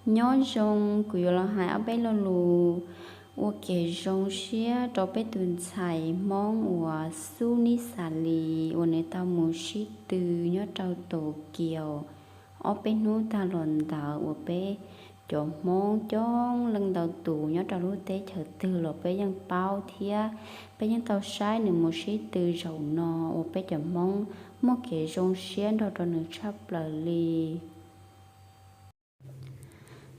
Nyob zoo, kuv yuav los hais ob peb lo lus ua kev zoo siab rau peb tus ntxhais Hmoob uas Xub Nib Xas Lis uas nws tau mus sib tw nyob rau Tokyo ob peb hnub tag los ntawd uas peb cov Hmoob coob leej ntau tus nyob rau lub teb chaws twg los peb yeej paub thiab peb yeej tau saib nws mus sib tw zaum no uas peb cov Hmoob muaj kev zoo siab nrog rau nws tshaj plaws li.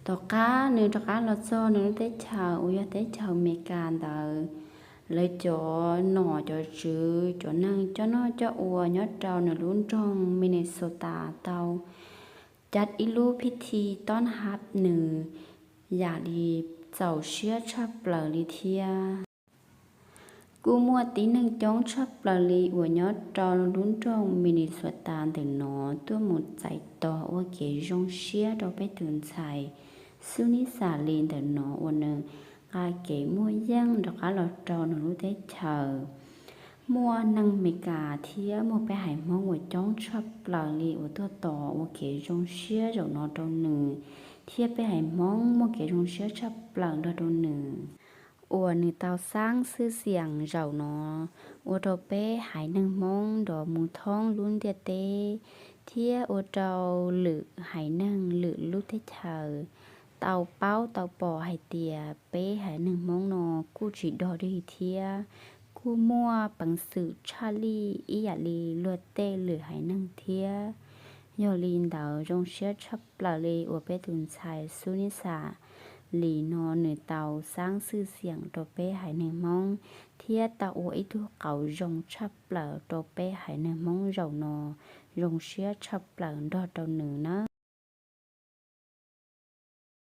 Tom qab nws rov qab los txog nws lub teb chaws uas yog teb chaws Amelikas ntawd, lawv cov nom cov tswv cov neeg coj noj coj ua nyob rau nws lub nroog Minnesota tau cab ib lub phij thi tob hab nws yam li txaus siab tshaj plaws li thiab. Kuj muaj tib neeg coob tshaj plaws li uas nyob rau lub nroog Minnesota ntawm no tuaj mus txais tos ua kev zoo siab rau peb tus ntxhais Xub Nib Xas Lis ntawm no uas nws nqa kev muaj yeej rov qab los rau nws lub teb chaws. Muaj neeg Amelikas thiab muaj peb haiv Hmoob uas coob tshaj plaws li uas tuaj tos ua kev zoo siab zaum no rau nws, thiab peb haiv Hmoob muaj kev zoo siab tshaj plaws nrog rau nws uas nws tau xaab xwb xiam zaum no ua rau peb haiv neeg Hmoob nrov mus thoob lub ntiaj teb, thiab ua rau lwm haiv neeg lwm lub teb chaws tau paub tau pom hais tias peb haiv neeg Hmoob no kuj tsis dog dig thiab kuj muaj peev xwm tshaj lij ib yam li luag tej lwm haiv neeg thiab. Yog li ntawd zoo siab tshaj plaws li uas peb tus ntxhais Xub Nib Xas Lis no nws tau xaab xwb xiam rau peb haiv neeg Hmoob thiab tau ua ib tug qauv zoo tshaj plaws rau peb haiv neeg Hmoob zaum no. Zoo siab tshaj plaws nrog rau nws na.